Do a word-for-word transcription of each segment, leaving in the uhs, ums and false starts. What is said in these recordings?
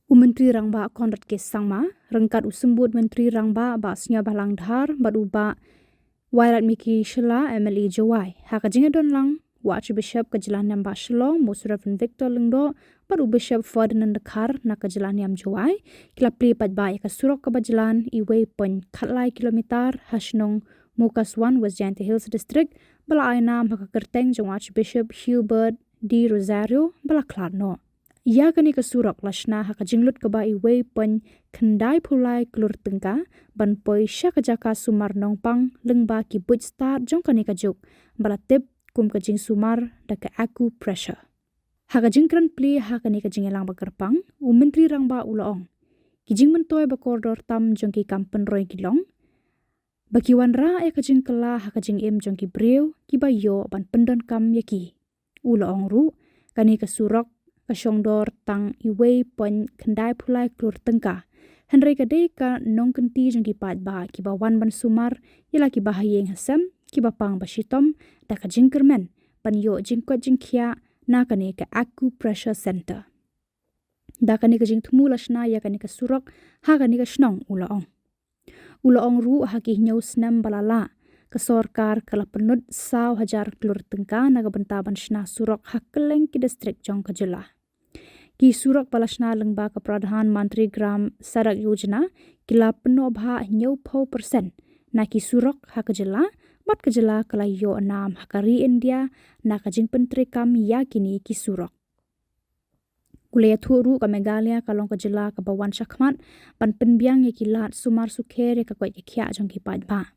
U Myntri Rangbah Conrad K Sangma ryngkat u Symbud Myntri Rangbah Bah Sniawbhalang Dhar bad u Bah Wailadmiki Shylla, M L A Jowai, ha ka jingdon lang u Archbishop ka jylla niam Bah Shillong, Most Reverend Victor Lyngdoh, bad u Bishop Ferdinand Dkhar na ka jylla niam Jowai, ki la plie paidbah ïa ka surok kaba jlan iwei point khatlai kilometer ha shnong Mukaswan, West Jaintia Hills District, ba la ai nam ha ka kyrteng jong u Archbishop Hubert D'Rozario, ba la khlad noh. Ïa kane ka surok la shna ha ka jinglut kaba iwei point khyndai phew lai klur tyngka ban poi sha ka jaka sumar nongpang lyngba ki buit stad jong kane ka juk, ba la tip kum ka jingsumar da ka acupressure. Ha ka jingkren plie ha kane ka jingïalang ba kyrpang, u Myntri Rangbah u la ong, ki jingmyntoi ba kordor tam jong ki kam pynroi ki long ba ki wanrah ïa ka jingkylla ha ka jingim jong ki briew kiba ïoh ban pyndonkam ïa ki. U la ong ruh, kane ka surok ka shongdor tang iwei point khyndai phew lai klur tyngka, hynrei ka dei ka nongkynti jong ki paidbah kiba wan ban sumar, ïa la kiba ha ïing ha sem, kiba pang ba shitom, da ka jingkyrmen ban ïoh jingkoit jingkhiah na kane ka acupressure center. Da kane ka jingthmu la shna ïa kane ka surok ha kane ka shnong, u la ong. U la ong ruh, ha ki hynñiew snem ba la lah, ka sorkar ka la pynlut saw hajar klur tyngka na ka bynta ban shna surok ha kylleng ki district jong ka jylla. Ki surok ba la shna lyngba ka Pradhan Mantri Gram Sadak Yojana ki la pynnoh bha hynñiew phew percent na ki surok ha ka jylla, bad ka jylla ka la ïoh nam ha ka ri India na ka jingpyntreikam ïa kine ki surok. U la ïathuh ruh, ka Meghalaya ka long ka jylla kaba wan shakhmat ban pynbiang ïa ki lad sumar sukher ïa ka koit ka khiah jong ki paidbah.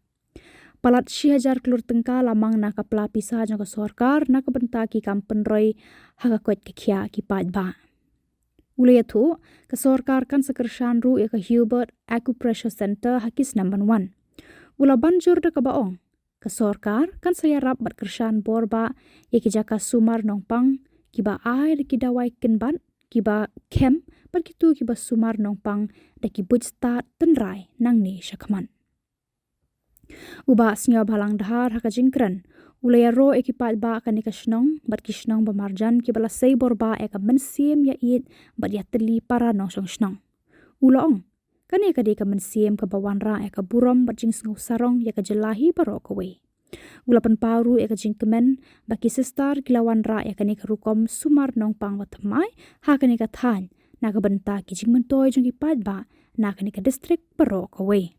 Palat shi hajar klur tyngka la mang na ka pla pisa jong ka sorkar na ka bynta ki kam pynroi ha ka koit ka khiah ki paidbah. U la ïathuh, ka sorkar kan sa kyrshan ruh ïa ka Hubert Acupressure Center ha ki snem ban wan. U la ban jur da kaba ong, ka sorkar kan sa ïarap bad kyrshan bor bah ïa ki jaka sumar nongpang kiba ai da ki dawai kynbat, kiba khem, bad kito kiba sumar nongpang da ki buit stad tynrai nangne shakhmat. U Bah Sniawbhalang Dhar ha ka jingkren u la ïaroh ïa ki paidbah kane ka shnong bad ki shnong ba marjan kiba la sei bor bah ïa ka mynsiem ïa ïeit bad ïa tylli para nongshong shnong. U la ong, kane ka dei ka mynsiem kaba wanrah ïa ka burom bad jingsngew sarong ïa ka jylla hi baroh kawei. U la pynpaw ruh ïa ka jingkmen ba ki sister ki la wanrah ïa kane ka rukom sumar nongpang ba thymmai ha kane ka thaiñ na ka bynta ki jingmyntoi jong ki paidbah na kane ka district baroh kawei.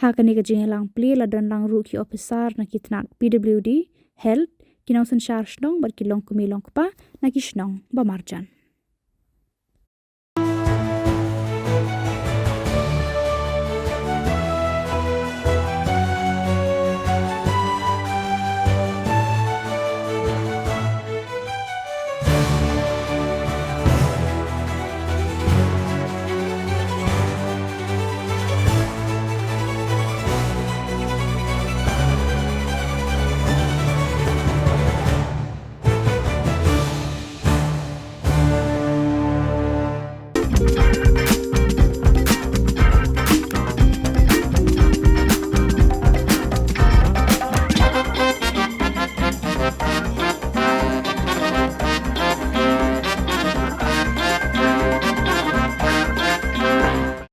Ha kane ka jingïalang plie la don lang ruh ki ophisar na ki tnat P W D, Health, ki nongsynshar shnong bad ki longkmie longkpa na ki shnong ba marjan.